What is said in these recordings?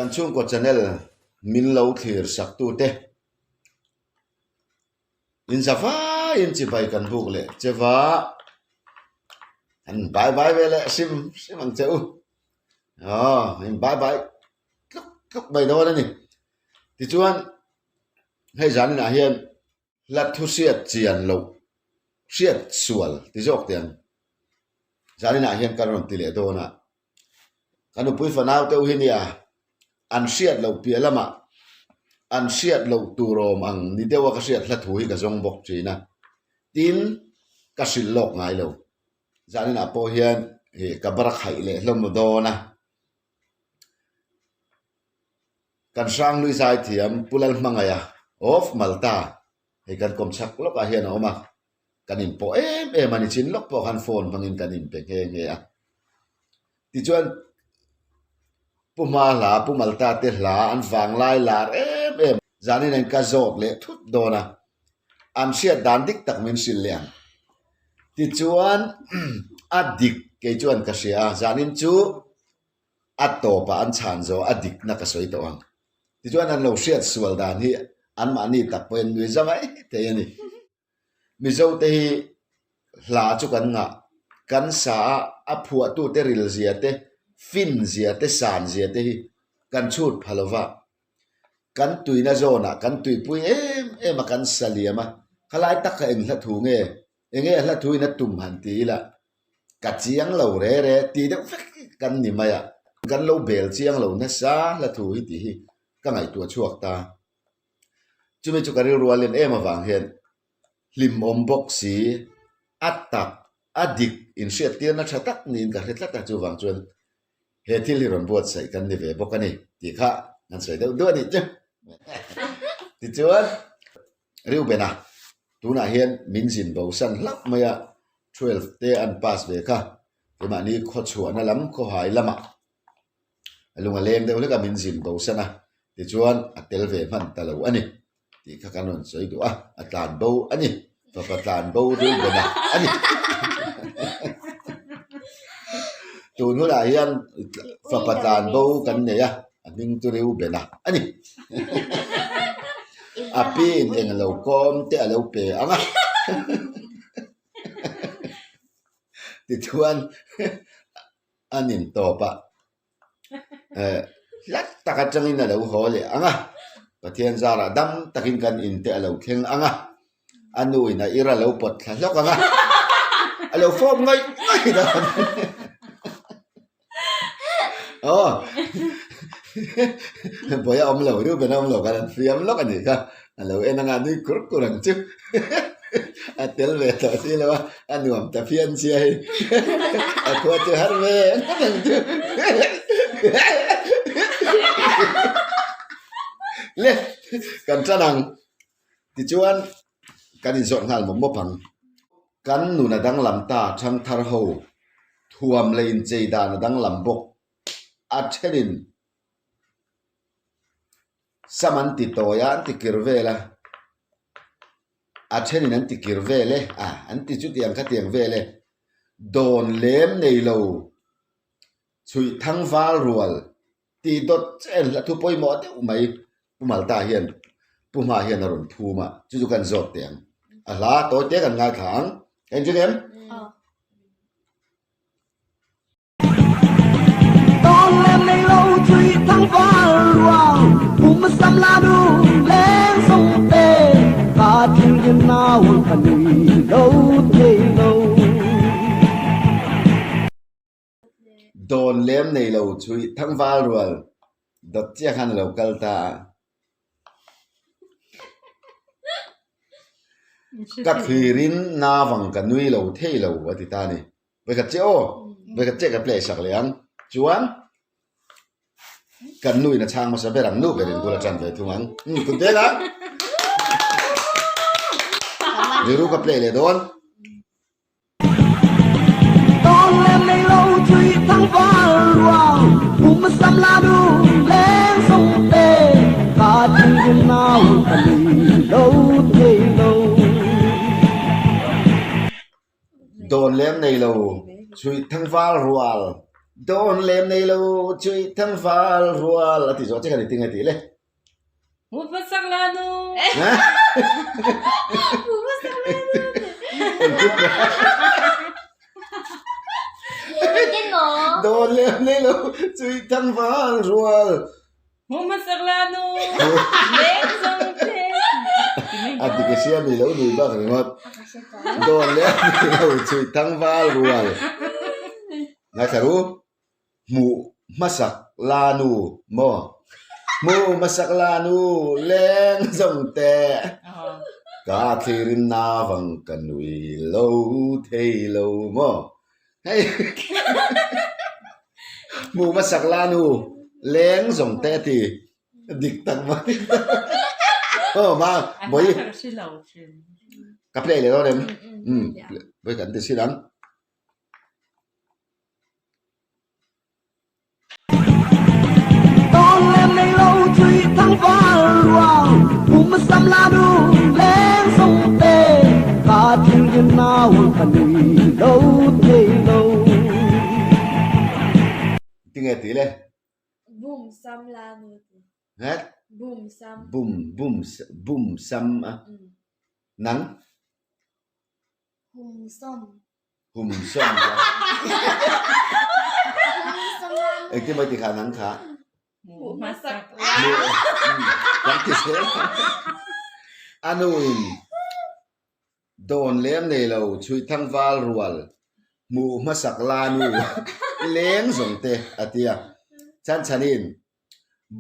Kan chhungkaw channel min lo thlir sak tute in za vaiin chibai kan buk leh che va, an bye bye ve leh hrim hrim ang che u. Aw in bye bye tluk tluk mai dawn a ni. Tichuan hei zaninah hian Hla thu hriat chian loh hriat sual ti zawk teh ang. Zaninah hian ka rawn ti leh dawn a, ka nupui fanau te u hi nia an hriat loh piah lamah an hriat loh tur awm ang ni deuha ka hriat hla thu hi ka zawng bawk thin a, tin ka hrilh lawk ngai lo. Zaninah pawh hian ih ka bar khaih leh hlawm dawn a. Kan Hranglui zaithiam Pu Lalhmangaia of Malta hei kan kawm chhak lawkah hian a awm a, kan inpawh em em a ni chin lawk pawh khan phone hmangin kan inpe nghe nghe a. Tichuan Pu Hma hla, Pu Malta te hla an vanglai lar em em zanin an ka zawt leh thut dawn a, an hriat dan dik tak min hrilh leh ang. Tichuan a dik kei chuan ka hria a, zanin chu a tawpah an chhan zawh a dikna ka sawi tawh ang. Tichuan an lo hriat sual dan hi anmahni tak pawhin nui za mai thei a ni. Mizote hi hla chu kan ngah, kan sa a, a phuahtute ril zia te, fin zia te, san zia te hi kan chhut pha lo va. Kan tuina zawnah kan tuipui em em a, kan sa liam a, khalai tak kha eng hla thu nge Enge a hla thuin a tum han ti ila, ka chiang lo re re ti deuh vek kan ni mai a, kan lo bel chiang lo nasa hla thu hi tih hi ka ngaihtuah chhuak ta. Chumi chu ka rilru a len em avang hian hlimawm bawk si, a tak, a dik inhriattirna tha tak niin ka hre tlat a, chuvang chuan he thil hi rawn buatsaih kan ni ve bawk a ni tih kha kan sawi deuh duah a nih chu. Tichuan. Reuben-a, tunah hian min zin bosan hlauh mai a, twelve te an pass ve kha, keimahni khawchhuahna lam khawhai lamah a lung a leng deuh hlek a, min zin bosan a, tichuan a tel ve hman ta lo a ni tih kha kan rawn sawi duh a, a tlan bo a ni, fapa tlan bo Reuben-a a ni. Tun hunah hian fapa tlan bo kan nei a, a hming chu Reuben-a a ni. A pin eng lo kawm te a lo pe ang a. Tichuan an intawp a, eh hlat tak atangin a lo haw leh ang a, Pathian zarah dam takin kan in te a lo thleng ang a, a nu in a ir a lo pawt thla hlawk ang a, a lo fawp ngaih ngaih dawn. Aw Bawi a awm lo Reuben a awm lo khan an fiam lawk a nih kha a lo en anga nui kur kur ang chu a tel ve tawh si lo a a nuam ta phian sia hei a khua chu har ve ngawt ang chu le kan tan ang tichuan kan inzawrh nghal mawp mawp ang. Kan nun a danglam ta thangthar ho thuam leh inchei dan a danglam bawk. A thenin sam an ti tawi a, an ti kir vel a, a thenin an ti kir vel e, a an ti chutiang khatiang vel e, dawn lem nei lo chhuih thang val rual Tih dawt chen hla thu pawimawh deuh mai Pu Malta hian Pu Hma hian a rawn phum a, chu chu kan zawt teh ang. A hla tawi te kan ngaithla ang. Eng chu nem? Tawn lem nei lo chui thang val ruang Pum sam la nu leng sông te Ka thil yên nau ka nui lo thei lo. Dawn lem nei lo chhui thangval rual dawt chiah khan a lo kal ta a. Ka thlirin navang ka nui lo thei lo a ti ta a ni. Vawikhat chiah aw, vawikhat chiah ka play sak leh ang. Chuan kan nuin a chhang hmasa ber ang, nu berin bul a tan ve thung ang. Umm kun tel ang. Rilru ka play leh dawn. Dawn lem nei lo chhuih thangval rual. Dawn lem nei lo chui thang val rual a ti zawh che kha ni tinge tih le. Hmu hmasak la nu. Hmu hmasak la nu. Dawn lem nei lo chui thang val rual. Hmu hmasak la nu. Leng zawng te. A dik a hria mi lo nui bak ringawt. Dawn lem nei lo chui thang val rual. Ngaithla ru. Hmuh hmasak la nu maw? Hmuh hmasak la nu leng zawng teh. Ka thlirin na vang ka nui lo thei lo maw? Hei hmuh hmasak la nu leng zawng teh ti dik tak mai. Aw ma vawi ka play leh dawn em? Umm vawi kan ti sin ang. Tinge tih le? Bum sam la nu ti. Het? Bum sam. Bum bum bum sam a. Nang? Hum sawm. Hum sawm la. Engtin mai tikha nang kha? Hmu hmasak la. Kan ti zel. A nu in dawn lem nei lo chhui thang val rual hmu hmasak la nu leng zawng te a tia. Chan chhan in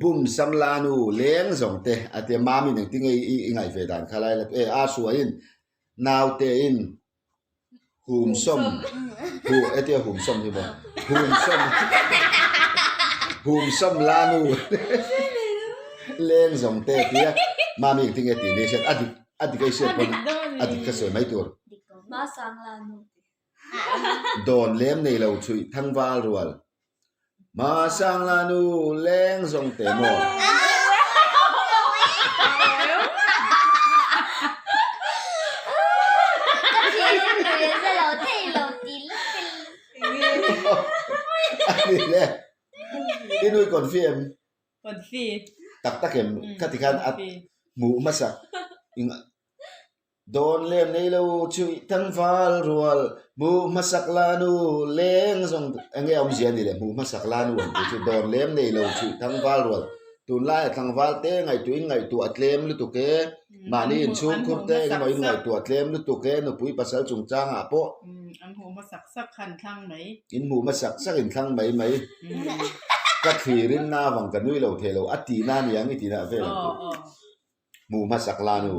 Bum sam la nu leng zawng te a tia mami nang tinge i i ngaih ve dan kha lai la e a hruaiin naute in hum sawm hu hetia hum sawm hi maw hum sawm hum sawm la nu leng zawng te a tia mami engtin nge tih ni hriat a dik a dik a i hriat pawn a dik ka sawi mai tur. Dawn lem nei lo chhuih thangval rual. Ma sang la nu leng zawng te maw? Ani le i nui confi em? Confi. Tak tak em? Khati khan a hmuh hmasak Dawn lem nei lo chuih tlangval rual hmuh hmasak la nu leng zawng enge awmzia a ni le hmuh hmasak la nu ang tih chu dawn lem nei lo chuih tlangval rual tunlaia tlangval te ngaihtuah in ngaihtuah a tlem lutuk e mahni inchhungkhur te engemaw in ngaihtuah a tlem lutuk e nupui pasal chungchangah pawh an hmuh hmasak sak kha an thlang mai in hmuh hmasak sak in thlang mai mai ka thlirin na vang ka nui lo thei lo a tihna a ni ang i tihna vel ang tih. Hmuh hmasak la nu.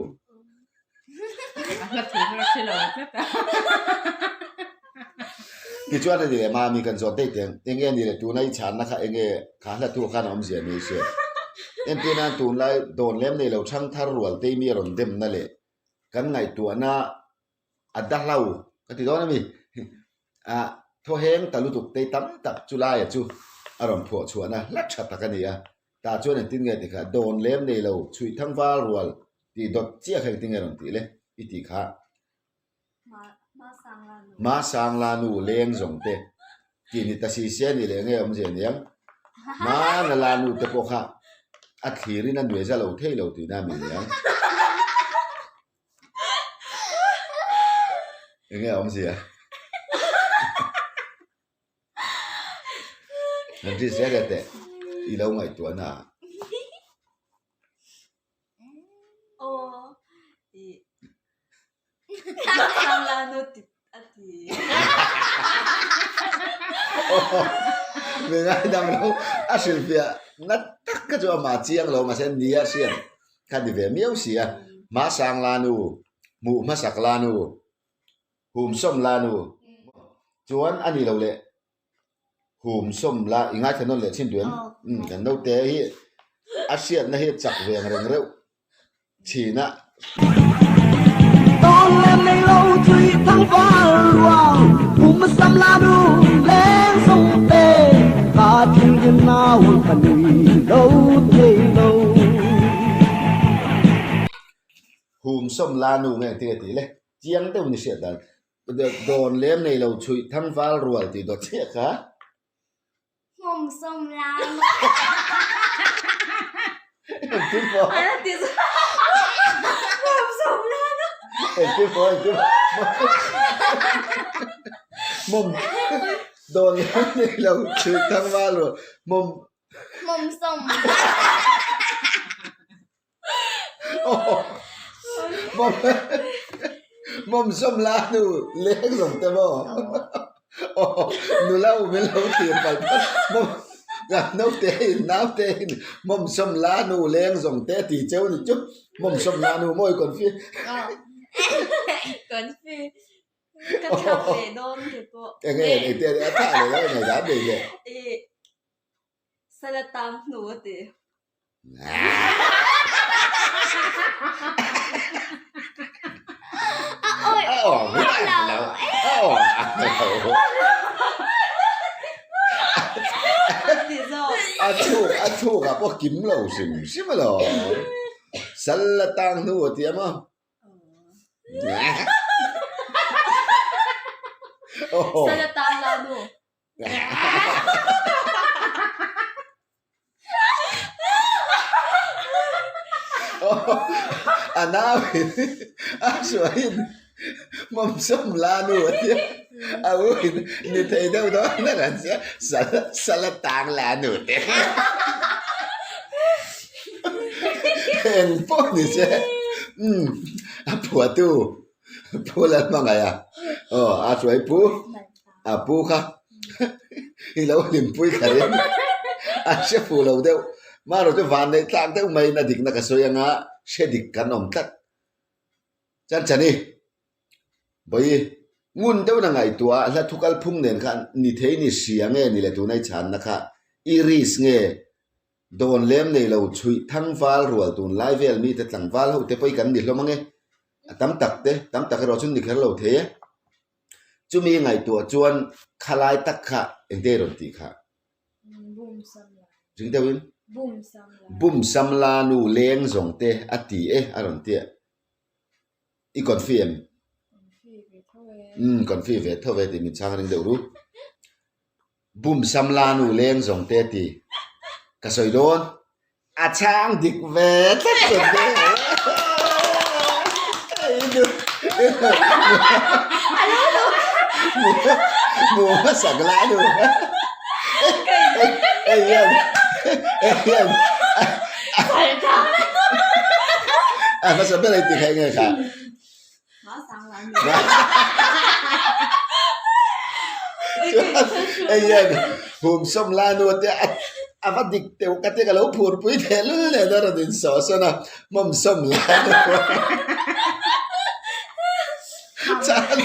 A hla thu kha ka hre lo tlat a. Tichuan a ni leh mami kan zawt daih teng. Enge a ni leh tuna i chhanna kha enge kha hla thu khan a awmzia ni se. Entir nan tunlai dawn lem nei lo thang thar rual tei mi a rawn demna leh kan ngaihtuahna a da hlau ka ti dawn a mi. A thaw heng ta lutuk tei tam tak chu laia chu a rawn phuah chhuahna hla tha tak a ni a. Tah chuan engtin nge tikha dawn lem nei lo chhuih thang val rual tih dawt chiah kha engtin nge rawn tih le i tih kha. Hma sang la nu leng zawng te tih ni ta si se ni leh nge awmzia niang. Hma na la nu te pawh kha a thlir in a nuai za lo thei lo tihna a mi niang. Enge awmzia? Nan ri zel e teh i lo ngaihtuah na ah. Aw i Sangla nu ti a ti. Mi ngaidam lo a hrilhfiah na tak kha chu amah chiang lo mahse nia hriat kha ni ve miau si a. Hma Sangla nu hmuh hmasak la nu Hum sawm la nu chuan a ni lo leh hum sawm la i ngaithla nawn leh chin duh em? Umm kan naute hi a hriatna hi chak ve ang reng reuh thin a. Hum sawm la nu nge engtin nge tih le? Chiang deuh ni hriat dan dawn lem nei lo chhuih thang val rual tih dawt chiah kha. Mum sawm la nu. Engtin maw? An ti Mum sawm la nu. Engtin maw engtin maw? Mum dawn lem nei lo chhui thang val rawh. Mum Mum sawm. Mum mum sawm la nu leng zawng te maw? Nula u min lo thlir palh palh mum naute in naute in mum sawm la nu leng zawng te tih cheu ni chu mum sawm la nu mawi confi Confi ka thlak leh dawn ke pawh. Enge engte a thlah leh dawn nge dan nei le. Sala tang hnu a ti. A awm ang lo. A awm ang lo. A ti zawk. A chhuk a chhuk ah pawh kim lo hrim hrim alawm. Sala tang hnu a ti a maw? Sala tang la nu. A nauin a hruaiin mawmsawm la nu a tia a uin ni thei deuh dawn a rawn tia sala tang la nu te eng pawh ni se umm a phuahtu Pu Lalhmangaih a aw a hruai pu. A pu kha i lo hlimpui kha ring a hre fuh lo deuh. Marawh chu van neih tlak deuh maiin a dikna ka sawi anga hre dik kan awm tlat. Chuan Chani, Bawi, ngun deuhin a ngaihtuah a, hla thu kal phung nen khan ni thei ni hria nge ni le tuna i chhanna kha i risk nge dawn lem nei lo chhuih thang val rual tun lai vel mite tlangval ho te pawh i kan ni hlawm ange. A tam tak te, tam tak erawh chu ni kher lo thei e. Chumi ngaihtuah chuan khalai tak kha engte rawn tih kha? Ring deuhin? Bum sam la nu leng zawng te a ti e a rawn ti a. I confi em? Umm confi ve tho ve tih min chhang ring deuh ru. Bum sam la nu leng zawng te a ti. Ka sawi dawn. A chhang dik ve tlat tlat ve. Mu hmasak la nu. Hei hian hei hian a hmasa ber a ti kha enge kha. Hei hian hum sawm la nu te a va dik teuh ka tia ka lo phur pui thei lul nen a rawn insawh sawn a hmawm sawm la nu chuan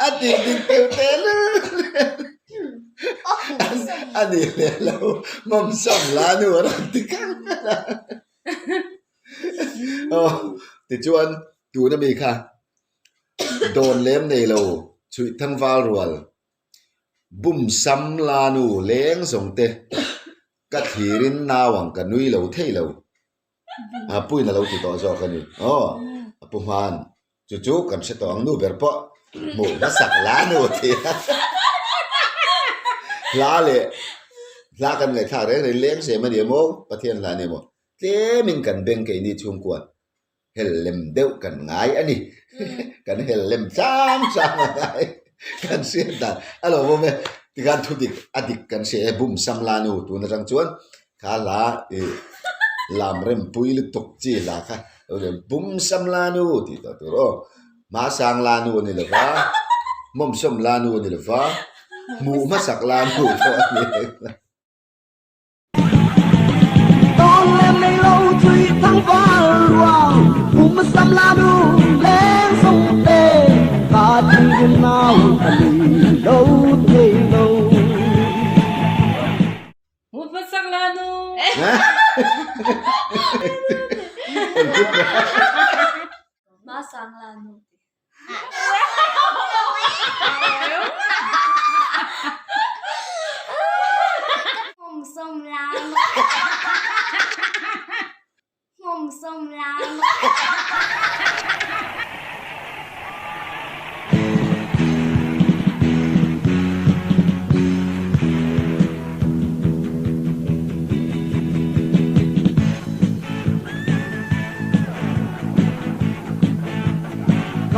a tih dik teuh teh lul nen a ni leh lo hmawm sawm la nu a rawn ti kher kher a. Aw tichuan tuna mi kha dawn lem nei lo chhuih thang val rual bum sam la nu leng zawng te ka thlirin nau ang ka nui lo thei lo a puin a lo ti tawh zawk a ni aw a pu hman chu chu kan hre tawh ang nu ber pawh hmuh hmasak la nu a ti a hla leh hla kan ngaihthlak reng reng leng sem a ni emaw Pathian hla a ni emaw Tlemin kan beng keini chhungkua hel lem deuh kan ngai a ni. Kan hel lem chang chang a ngai. Kan hriat dan a lo awm e. Tikhan thu dik a dik kan hria e bum sam la nu tun atang chuan kha hla i lam rem pui lutuk chi hla kha lo ni bum sam la nu tih tawh tur aw. Hma sang la nu a ni lo va, hmawmsawm la nu a ni lo va, hmuh hmasak la nu pawh a ni.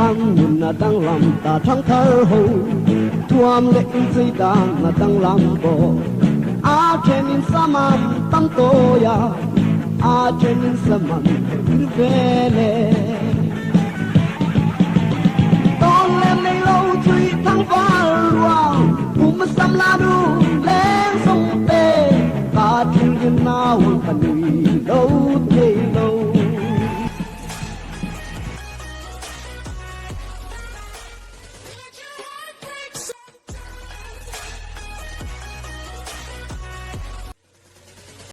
Kan nun a danglam ta thangthar ho thuam leh inchei dan a danglam bawk. A thenin saman tam tawi a, a thenin saman thehtir vel e. Tawn lem nei lo chui thang val ruang pum sam la nu leng sung te ka thil in nau ka nui lo te.